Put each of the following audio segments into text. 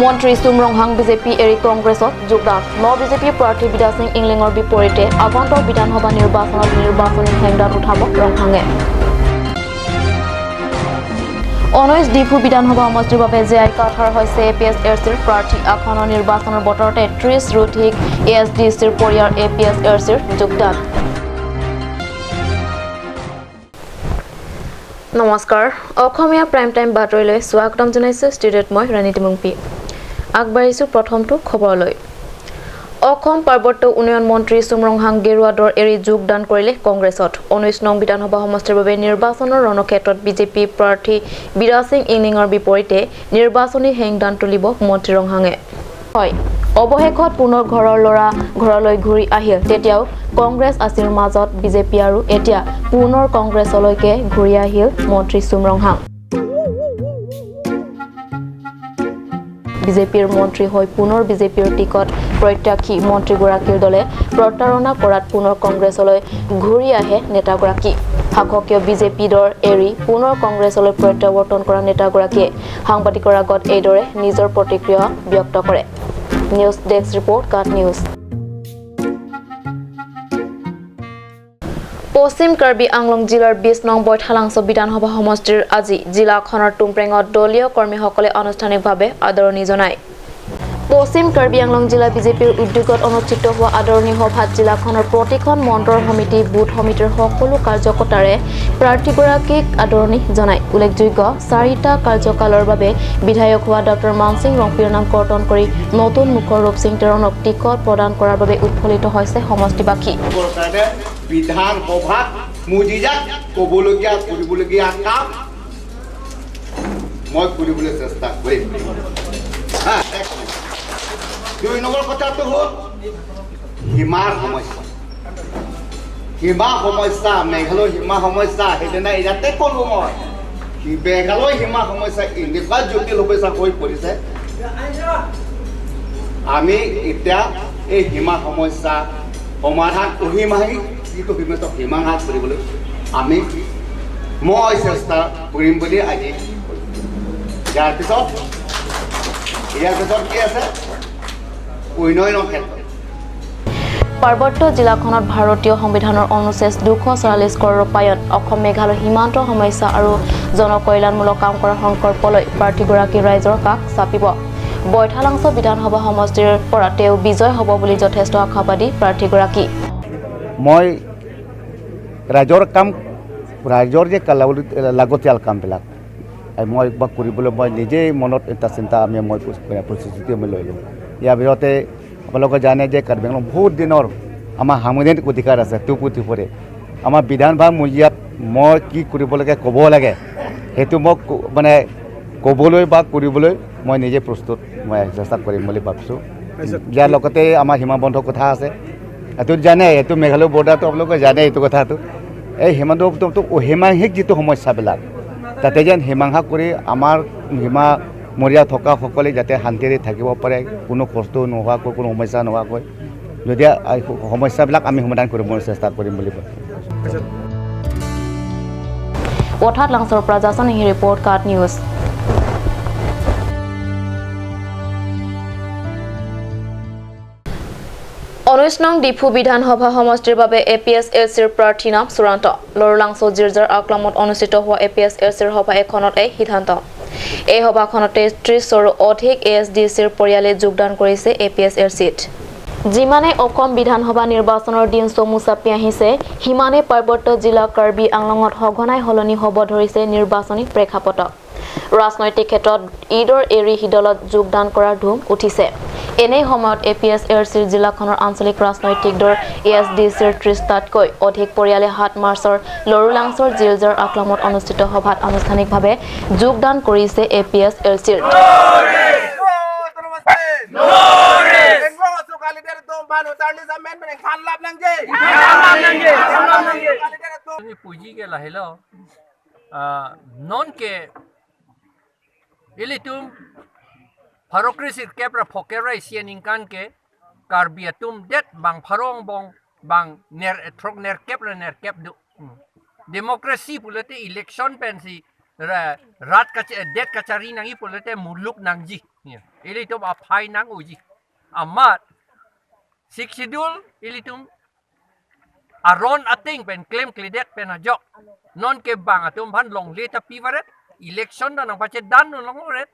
মন্ত্ৰী চুম ৰংহাং বিজেপি এৰি কংগ্ৰেছত যোগদান। ন বিজেপি প্ৰাৰ্থী বিদা সিং ইংলেঙৰ বিপৰীতে আগন্তুক বিধানসভা নিৰ্বাচনত নিৰ্বাচনী হেংদান উঠাব ৰংহাঙে। 19 ডিফু বিধানসভা সমষ্টিৰ বাবে জে আই কাথাৰ হৈছে এ পি এছ এল চিৰ প্ৰাৰ্থী। আসন্ন নিৰ্বাচনৰ বতৰতে 30 ৰোধিক এ এছ ডি চিৰ পৰিয়াৰ এ পি এছ এল চিৰ যোগদান। নমস্কাৰ, অসমীয়া প্ৰাইম টাইম বাতৰিলৈ স্বাগতম জনাইছোঁ। ষ্টুডিঅ'ত মই ৰাণী তিমুংপি। আগবাঢ়িছোঁ প্ৰথমটো খবৰলৈ। অসম পাৰ্বত্য উন্নয়ন মন্ত্ৰী চুম ৰংহাং গেৰুৱা দল এৰি যোগদান কৰিলে কংগ্ৰেছত। 19 নং বিধানসভা সমষ্টিৰ বাবে নিৰ্বাচনৰ ৰণক্ষেত্ৰত বিজেপি প্ৰাৰ্থী বীৰা সিং ইংলিঙৰ বিপৰীতে নিৰ্বাচনী হেংদান তুলিব মন্ত্ৰী ৰংহাঙে। হয়, অৱশেষত পুনৰ ঘৰৰ ল'ৰা ঘৰলৈ ঘূৰি আহিল। তেতিয়াও কংগ্ৰেছ আছিল, মাজত বিজেপি আৰু এতিয়া পুনৰ কংগ্ৰেছলৈকে ঘূৰি আহিল মন্ত্ৰী চুম ৰংহাং। বিজেপিৰ মন্ত্ৰী হৈ পুনৰ বিজেপিৰ টিকট প্ৰত্যাশী মন্ত্ৰীগৰাকীৰ দলে প্ৰতাৰণা কৰাত পুনৰ কংগ্ৰেছলৈ ঘূৰি আহে নেতাগৰাকী। শাসকীয় বিজেপি দল এৰি পুনৰ কংগ্ৰেছলৈ প্ৰত্যাৱৰ্তন কৰা নেতাগৰাকীয়ে সাংবাদিকৰ আগত এইদৰে নিজৰ প্ৰতিক্ৰিয়া ব্যক্ত কৰে। নিউজ ডেস্ক ৰিপৰ্ট, কাট নিউজ। পশ্চিম কাৰ্বি আংলং জিলাৰ 20 নং বৈঠালাংছ বিধানসভা সমষ্টিৰ আজি জিলাখনৰ টুমপ্ৰেঙত দলীয় কৰ্মীসকলে আনুষ্ঠানিকভাৱে আদৰণি জনায়। পশ্চিম কাৰ্বি আংলং জিলা বিজেপিৰ উদ্যোগত অনুষ্ঠিত হোৱা আদৰণি সভাত জিলাখনৰ প্ৰতিখন মণ্ডল সমিতি, বুথ সমিতিৰ সকলো কাৰ্যকৰ্তাৰে প্ৰাৰ্থীগৰাকীক আদৰণি জনায়। উল্লেখযোগ্য, চাৰিটা কাৰ্যকালৰ বাবে বিধায়ক হোৱা ডক্টৰ মানসিং ৰংপিৰ নাম কৰ্তন কৰি নতুন মুখৰ ৰূপসিং টেৰণক টিকট প্ৰদান কৰাৰ বাবে উৎফুল্লিত হৈছে সমষ্টিবাসী। বিধানসভাত মজিয়াত ক'বলগীয়া কৰিবলগীয়া কাম মই কৰিবলৈ চেষ্টা কৰিম। দুই নম্বৰ কথাটো হ'ল সীমাৰ সমস্যা। সীমা সমস্যা, মেঘালয় সীমা সমস্যা, সেইদিনা ইয়াতে ক'লো মই, মেঘালয় সীমা সমস্যা এনেকুৱা জটিল সমস্যা হৈ পৰিছে। আমি এতিয়া এই সীমা সমস্যা সমাধান অহিমাহী যিটো সীমাত সীমাহাস কৰিবলৈ আমি মই চেষ্টা কৰিম বুলি আজি। ইয়াৰ পিছত কি আছে? উন্নয়নৰ ক্ষেত্ৰত পাৰ্বত্য জিলাখনত ভাৰতীয় সংবিধানৰ অনুচ্ছেদ 244 কৰ ৰূপায়ণ, অসম মেঘালয় সীমান্ত সমস্যা আৰু জনকল্যাণমূলক কাম কৰাৰ সংকল্প লৈ প্ৰাৰ্থীগৰাকী ৰাইজৰ কাষ চাপিব। বৈঠালাংছ বিধানসভা সমষ্টিৰ পৰা তেওঁ বিজয় হ'ব বুলি যথেষ্ট আশাবাদী প্ৰাৰ্থীগৰাকী। মই ৰাইজৰ কাম, ৰাইজৰ যে লাগতিয়াল কামবিলাক মই বা কৰিবলৈ মই নিজেই মনত এটা চিন্তা আমি মই প্ৰতিশ্ৰুতি আমি লৈ লওঁ। ইয়াৰ ভিতৰতে আপোনালোকে জানে যে কাৰ্বি আংলং বহুত দিনৰ আমাৰ সাংবিধানিক অধিকাৰ আছে টুপুৰে। আমাৰ বিধানসভা মজিয়াত মই কি কৰিব লাগে, ক'ব লাগে, সেইটো মোক মানে ক'বলৈ বা কৰিবলৈ মই নিজে প্ৰস্তুত, মই চেষ্টা কৰিম বুলি ভাবিছোঁ। ইয়াৰ লগতে আমাৰ সীমাবন্ধ কথা আছে, এইটো জানে, এইটো মেঘালয় বৰ্ডাৰটো আপোনালোকে জানে এইটো কথাটো। এই সীমান্তটো অসীমাহিক যিটো সমস্যাবিলাক তাতে যেন সীমাংসা কৰি আমাৰ সীমামূৰীয়া থকাসকলে যাতে শান্তিৰে থাকিব পাৰে, কোনো কষ্ট নোহোৱাকৈ, কোনো সমস্যা নোহোৱাকৈ, যদি সমস্যাবিলাক আমি সমাধান কৰিব চেষ্টা কৰিম বুলি ভাবিছোঁ। পথাৰ লাংচৰ পৰা জাচন ৰিপৰ্ট, কাট নিউজ। 19 নং ডিফু বিধানসভা সমষ্টিৰ বাবে এ পি এছ এল চিৰ প্ৰাৰ্থী নাম চূড়ান্ত। লৰুলাংছ জিৰ্জাৰ আকলামত অনুষ্ঠিত হোৱা এ পি এছ এল চিৰ সভা এখনত এই সিদ্ধান্ত। এই সভাখনতে 30ৰো অধিক এ এছ ডি চিৰ পৰিয়ালে যোগদান কৰিছে এ পি এছ এল চিত। যিমানে অসম বিধানসভা নিৰ্বাচনৰ দিন চমু চাপি আহিছে, সিমানে পাৰ্বত্য জিলা কাৰ্বি আংলঙত সঘনাই সলনি হ'ব ধৰিছে নিৰ্বাচনী প্ৰেক্ষাপট। ৰাজনৈতিক ক্ষেত্ৰত ঈদৰ এৰি সিদলত যোগদান কৰাৰ ধুম উঠিছে। এনে সময়ত এ পি এছ এল চিৰ জিলাখনৰ আঞ্চলিক ৰাজনৈতিক দল এ এছ ডি চিৰ 30টাতকৈ অধিক পৰিয়ালে 7 মাৰ্চৰ লৰুলাংছৰ জিলজাৰ আকলামত অনুষ্ঠিত সভাত আনুষ্ঠানিকভাৱে যোগদান কৰিছে এ পি এছ এল চিৰ। Non ke ilitum parokrisir kepra pokera sianing kan ke karbiatum det bang parong bong bang ner trok ner kepra ner kep du demokrasi pulete election pensi rat kache det kachari nangi pulete muluk nangji Ili tum a phai nang uji amat six schedule ili tum aron ating pen claim klidet pen ajok non ke bang atum phan long le ta pi varet election da nang pache dan nun long varet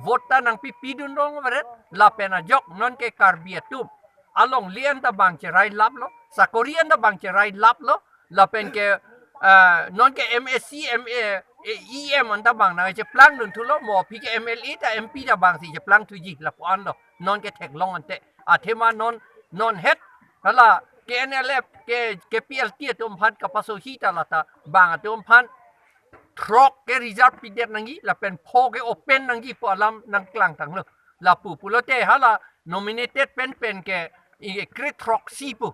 vote ta nang pi pi dun long varet la pen ajok non ke karbi atum along lian ta bang che rai lap lo sakorian ta bang che rai lap lo la pen ke non ke MSc MA EM an ta bang na che plang dun thu lo mo pi ke MLA ta MP ta bang si che plang thu ji la pu an lo non ke thek long an te a thema non non het hala KNLF ke KPLT tum phan kapaso hi ta lata bang tum phan trok ke reserve pidet nangi la pen pho ke open nangi po alam nang klang tang lo la pu pulote hala nominated pen pen ke i kre trok si pu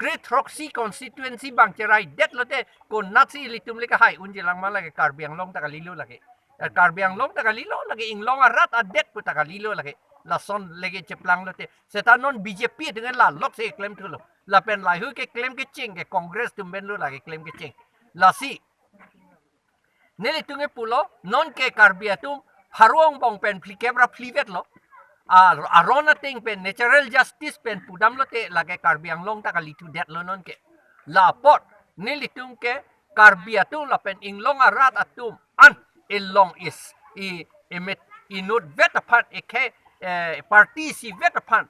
kre trok si constituency bang cherai det lote kon natsi litum le ka hai un jelang ma la ke karbiang long ta ka lilo la ke karbiang long ta ka lilo la ke inglong arat adet pu ta ka lilo la ke la son lege cheplang lote seta non BJP dengan la lok se claim thu lo la pen lai hu ke claim ke ching ke Congress tum ben lo la ke claim ke ching la si nele tunge pulo non ke karbia tum haruang bong pen plikebra plivet lo arona ting pen natural justice pen pudam lo te la ke karbiang long ta ka litu det lo non ke la pot nele tum ke karbia tum la pen inglong arat atum an ilong is i emet inut vet apart e ke party si vet apart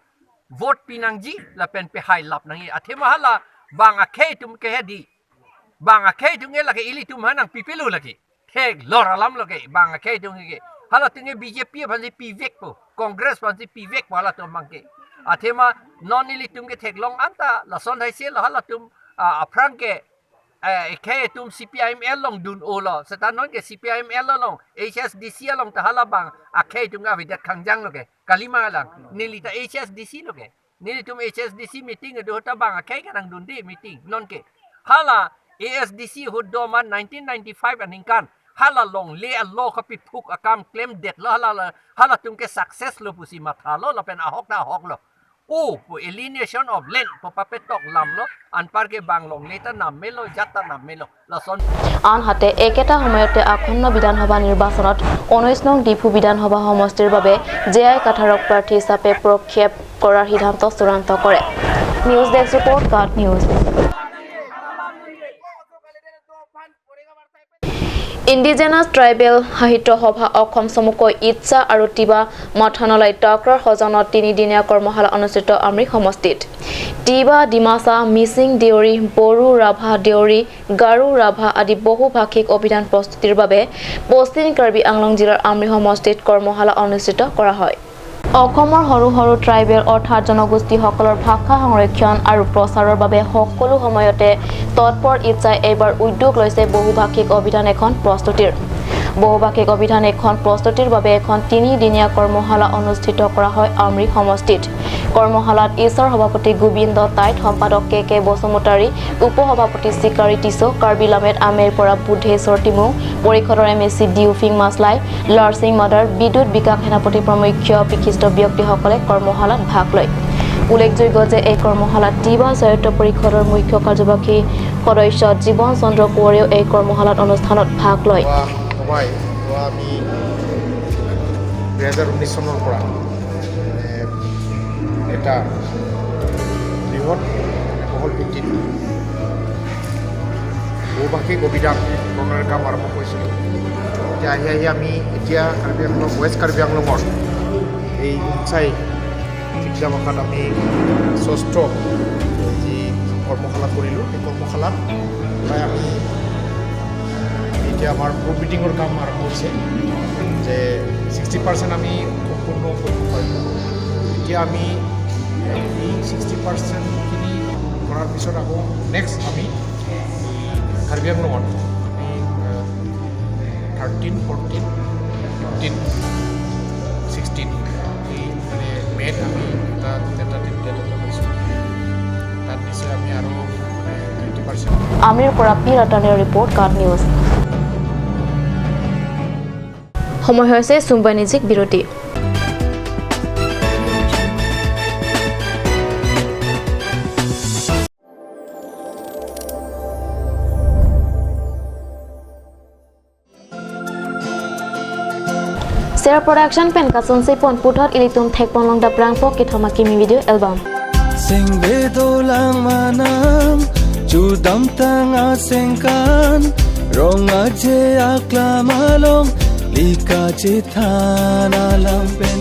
vote pinangji la pen pe hai lap nangi athema hala bang akhe tum ke hedi bang akhe tum la ke ili tum hanang pipelu lagi thek lor alam lo ke bang akhe tum ke hala tunge BJP phan si pivek po Congress phan si pivek hala tum bang ke athema non ili tum ke thek long anta la son hai se la hala tum aprang ke ke tum CPIML long dun o lo seta non ke CPIML long HSDC long ta hala bang akhe tum ga vidat khangjang lo ke kalima lang nili ta HSDC lo ke nili tum HSDC meeting do ta bang akhe ka nang dun di meeting non ke hala ASDC hud do man 1995 aningkan hala long le allo ka pit phuk akam claim det lo hala hala tum ke success lo pusi matha lo la pen ahok ta ahok lo o po alienation of land po papetok lam lo anpar ke bang long leta nam melo jata nam melo la son আনহাতে একেটা সময়তে আসন্ন বিধানসভা নিৰ্বাচনত 19 নং ডিফু বিধানসভা সমষ্টিৰ বাবে J আই কাঠাৰক প্ৰাৰ্থী হিচাপে প্ৰক্ষেপ কৰাৰ সিদ্ধান্ত চূড়ান্ত কৰে। নিউজ ডেস্ক ৰিপৰ্ট, কাট নিউজ। ইণ্ডিজেনাছ ট্ৰাইবেল সাহিত্য সভা অসম চমুকৈ ইচ্ছা আৰু তিবা মাথানলাই টাকৰাৰ সজনত তিনিদিনীয়া কৰ্মশালা অনুষ্ঠিত আমৰি সমষ্টিত। তিবা, ডিমাচা, মিচিং, দেউৰী, বড়ো, ৰাভা, দেউৰী, গাৰো, ৰাভা আদি বহুভাষিক অভিধান প্ৰস্তুতিৰ বাবে পশ্চিম কাৰ্বি আংলং জিলাৰ আমৰি সমষ্টিত কৰ্মশালা অনুষ্ঠিত কৰা হয়। অসমৰ সৰু সৰু ট্ৰাইবেল অৰ্থাৎ জনগোষ্ঠীসকলৰ ভাষা সংৰক্ষণ আৰু প্ৰচাৰৰ বাবে সকলো সময়তে তৎপৰ ইচ্ছাই এইবাৰ উদ্যোগ লৈছে বহুভাষিক অভিধান এখন প্ৰস্তুতিৰ। বহুভাষিক অভিধান এখন প্ৰস্তুতিৰ বাবে এখন তিনিদিনীয়া কৰ্মশালা অনুষ্ঠিত কৰা হয় আমৰি সমষ্টিত। কৰ্মশালাত ইছৰ সভাপতি গোবিন্দ টাইট, সম্পাদক কে কে বসুমতাৰী, উপসভাপতি চিকাৰী টিছো, কাৰ্বি লামেত আমেৰ পৰা বুদ্ধেশ্বৰ তিমুং, পৰিষদৰ এম এ চি ডিউফিং মাছলাই, লাৰছিং মাদাৰ, বিদ্যুৎ বিকাশ সেনাপতি প্ৰমুখ্য বিশিষ্ট ব্যক্তিসকলে কৰ্মশালাত ভাগ লয়। উল্লেখযোগ্য যে এই কৰ্মশালাত তিবা স্বায়ত্ত পৰিষদৰ মুখ্য কাৰ্যবাহী সদস্য জীৱন চন্দ্ৰ কোঁৱৰেও এই কৰ্মশালাত অনুষ্ঠানত ভাগ লয়। আমি 2019 চনৰ পৰা এটা বৃহৎ বহল ভিত্তিত বহুভাষিক অভিধান প্ৰণয়নৰ কাম আৰম্ভ কৰিছিলোঁ। এতিয়া আহি আহি আমি এতিয়া কাৰ্বি আংলং, ৱেষ্ট কাৰ্বি আংলঙৰ এই উমচাই শিক্ষা ভাষাত আমি ষষ্ঠ যি কৰ্মশালা কৰিলোঁ, সেই কৰ্মশালাত প্ৰায় আমি এতিয়া আমাৰ গ্ৰুপ মিটিঙৰ কাম আৰম্ভ হৈছে যে 60% আমি সম্পূৰ্ণ কৰিব পাৰিলোঁ। এতিয়া আমি এই 60%খিনি কৰাৰ পিছত আকৌ নেক্সট আমি কাৰ্বি আংলঙত আমি 13, 14, 15, 16 এই মানে মে'ত আমি এটা টেণ্টেটিভ ডেট এটা লৈছোঁ। তাত নিশ্চয় আমি আৰু মানে 20%। আমিৰ পৰা পি ৰতনীৰ ৰিপৰ্ট, কাট নিউজ। সময় হৈছে চুম বাণিজ্যিক বিৰতি। Share production pen kason se pon puthot ilitum thekpon long da prang po kithoma kimi video album. Sing bedolang manam chudam tanga sengkan ronga je aklamalong lika chithana pen.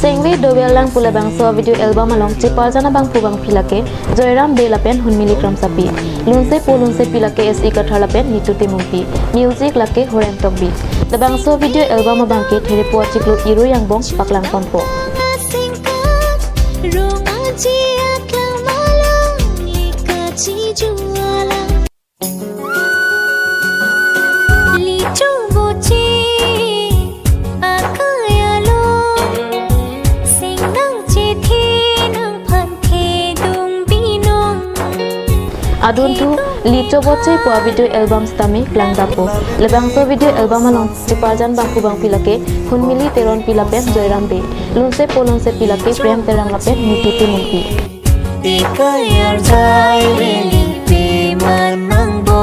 Sengwe dobelang pula bangso video album along chipajana bang pubang philake Joyram Belapen hunmili kramsapi lunse polunse pilake SE kathalapen nitute mumpi music lake horen tokbi the bangso video album bangke there po chiklo iru yangbong paklang konpo. Aduntu licho boche po video album stami klangdapo lebangso video album along chipajan bangku bang pilake hunmili teron pilapen Joyram Be lunse polonse pilake Prem terang lapen nituti mumpi. Ikayar jai leli pe manangbo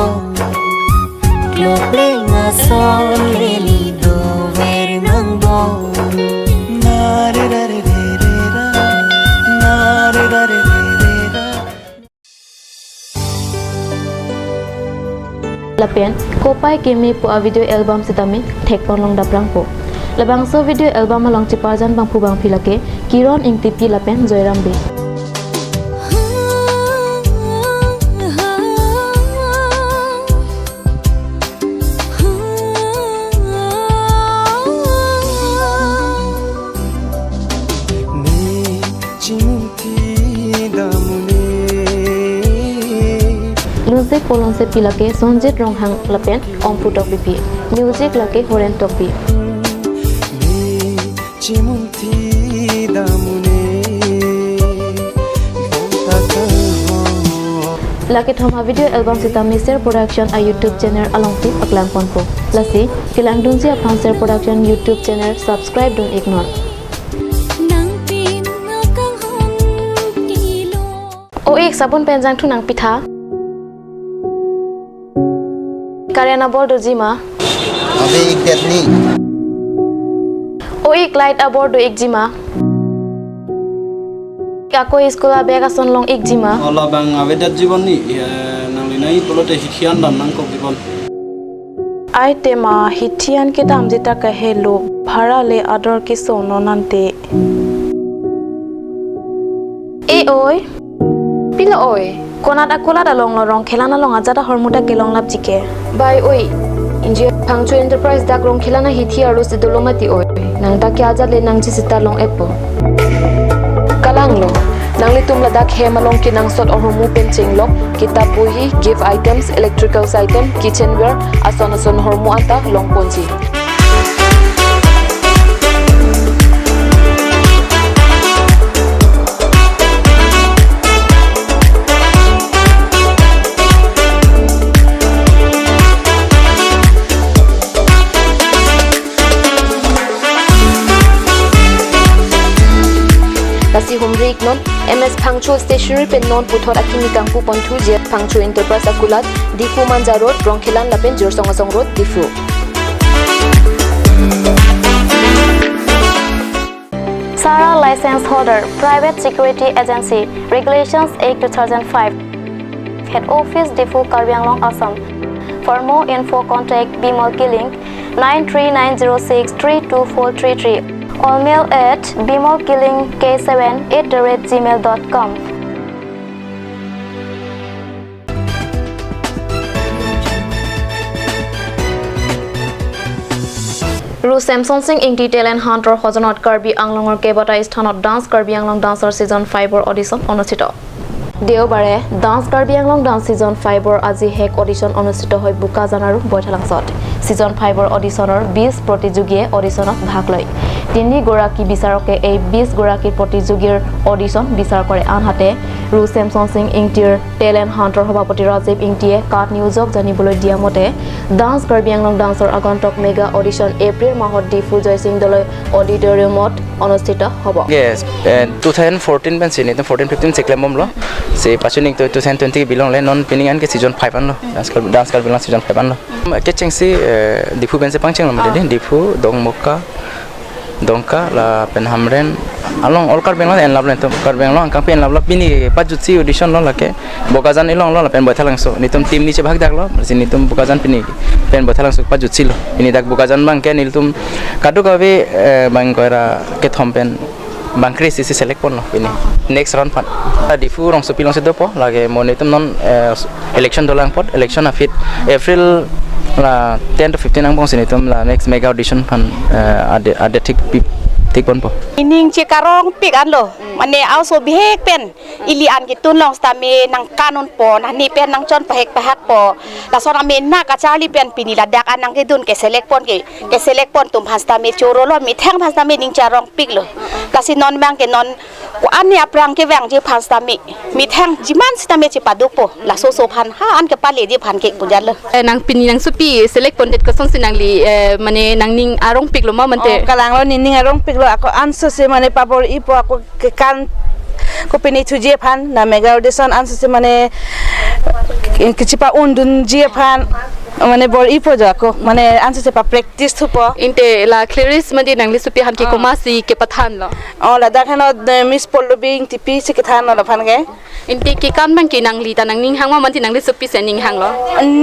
kloplenga sol leli do ver nangbo na re re re re ra na re re re. Lapen kopai kemi po video album sitami thekpon long daprang po labangso video album along chipajan bangphu bang philake Kiron ingtipi lapen Joyram Be. Lunse polonse pilake Sanjit Ronghang lapen Ompu Tokbipi music lake Horen Tokbi. Lake thoma video album sita Mister Production a YouTube channel along ti aklang ponpo lasi kilang dunji aphan Share Production YouTube channel subscribe don't ignore. O ek sabun penjang thunang pitha Karena bordo jima. Abe ik detni. O ik light a bordo ik jima. Ako school a bag ason long ik jima. Ola bang abe det jibon ni nang linai tolote hithian dam nang kok jibon. Ai tema hithian ke dam jita kahe lo bhara le ador ke sono nante. E oi. Pilo oi. Konat akola da long rong khelana long ajada hormuta ke long lap jike. Bai oi inje phangchu enterprise dak rong khelana hithi aro sidolomati oi nang ta kya ja le nang chi sita long epo kalang lo nang le tumla dak he malong ki nang sot ormu pen chenglok kitab bohi gift items electricals item kitchenware ason ason hormu anta long ponji. Non MS Phangchu stationery pen non puthot akimi kangpu ponthu je Phangchu enterprise akulat Diphu Manja road Rongkhelan lapen Jorsongasong road Diphu. Sara license holder private security agency regulations 8 2005 head office Diphu Karbi Anglong Assam. For more info contact Bimal Killing 9390632433 or mail at bimalkillingk7@gmail.com. Ru Samson Singh ingti talent hunter hojonot Karbi Anglongor কেইবাটা স্থানত dance Karbi Anglong ডান্সৰ সিজন 5 ৰ audition অনুষ্ঠিত। দেওবাৰে dance Karbi Anglong dance সিজন 5 ৰ আজি শেষ অডিশন অনুষ্ঠিত হয় বোকাজান আৰু বৈঠালাংছত। সিজন 5 ৰ অডিশনৰ 20 প্ৰতিযোগীয়ে অডিশনত ভাগ লয়। তিনিগৰাকী বিচাৰকে এই 20 গৰাকী প্ৰতিযোগীৰ অডিশন বিচাৰ কৰে। আনহাতে ৰু চেমছন সিং ইংটিৰ টেলেণ্ট হাণ্টৰ সভাপতি ৰাজীৱ ইংটিয়ে কাট নিউজক জানিবলৈ দিয়া মতে ডান্স কাৰ্বি আংলং ডান্সৰ আগন্তুক মেগা অডিশ্যন এপ্ৰিল মাহত ডিফু জয়সিং দলৈ অডিটৰিয়ামত অনুষ্ঠিত হ'ব। Yes, 2014 ben sini 14 15 seklem lo se pasuning to 2020 belong le non pinning an ke season 5 an lo dance kar belong season 5 an lo ke cheng si Diphu ben se pangcheng lo made Diphu dong moka dongka la pen hamren along all kar benglong en lablen to kar benglong angkang pen labla pini pajutsi audition lo lake bokajan ilong lo la pen boithalang so nitum team ni che bhag dak lo nitum bokajan pini pen boithalang so pajutsi lo ini dak bokajan bang ke niltum kadu kabe bang koira ke thom pen bang kris si select pon lo pini next round pan Diphu rong so pilong se do po lage monitum non election dolang pot election afit April la 10 to 15 ang bong sinitum la next mega audition pan ade ade thik tik pon po ning che karong pik an lo mane aw so bihek pen ili an ki tun long sta me nang kanon po na ni pen nang chon pahek pahak po la son ame na ka chali pen pini la dak an nang ke dun ke select pon ke select pon tum phasta me choro lo mi thang phasta me ning cha rong pik lo la si non mang ke non ko an ni aprang ke wang je phasta me mi thang jiman sta me che paduk po la so so phan ha an ke pa le je phan ke pujan lo nang pini nang supi select pon det ko son sinang li mane nang ning arong pik lo ma mante kalang lo ning arong pik lo ako anso se mane pabor ipo ako kan ko pini thuje phan na mega audition anso se mane kichipa undun je phan mane bor ipo jo ako mane anso se pa practice thupo inte la clearis mane nang li supi han ke komasi ke pathan lo o la dakhano miss pollobi tipi se ke than lo phan ge inte ke kan bang ke nang li ta nang ning hang ma man ti nang li supi se ning hang lo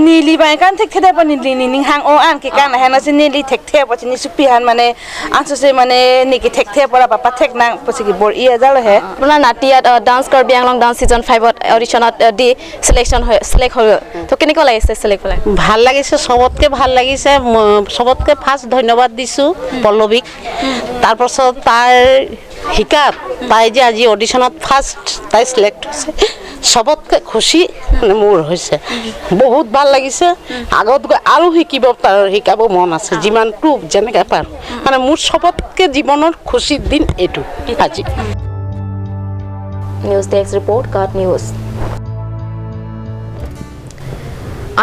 ni li ba kan thek the pa ni li ning hang o an ke kan ha na se ni li thek the pa ni supi han mane anso se mane ni ke thek the para pa thek nang pasi ki bor iya jalo he আপোনাৰ নাতি dance Karbi Anglong dance season 5 ত অডিশনত দি selection হয় select হ'ল তো কেনেকুৱা লাগিছে select হ'লে? ভাল লাগিছে, সবতকে ভাল লাগিছে। সবতকে ফার্স্ট ধন্যবাদ দিছো পল্লৱীক। তাৰপাছত তাৰ শিকাত তাই যে আজি অডিশনত ফাৰ্স্ট তাই সিলেক্ট হৈছে, সবতকে খুশি মানে মোৰ হৈছে, বহুত ভাল লাগিছে। আগত গৈ আৰু শিকিব শিকাব মন আছে, যিমানটো যেনেকৈ পাৰোঁ মানে মোৰ সবতকে জীৱনৰ খুশিৰ দিন এইটো আজি। নিউজ ডেস্ক ৰিপৰ্ট, কাট নিউজ।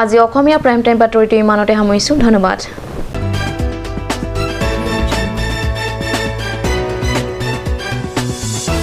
আজি অসমীয়া প্ৰাইম টাইম বাতৰিটো ইমানতে সামৰিছোঁ। ধন্যবাদ।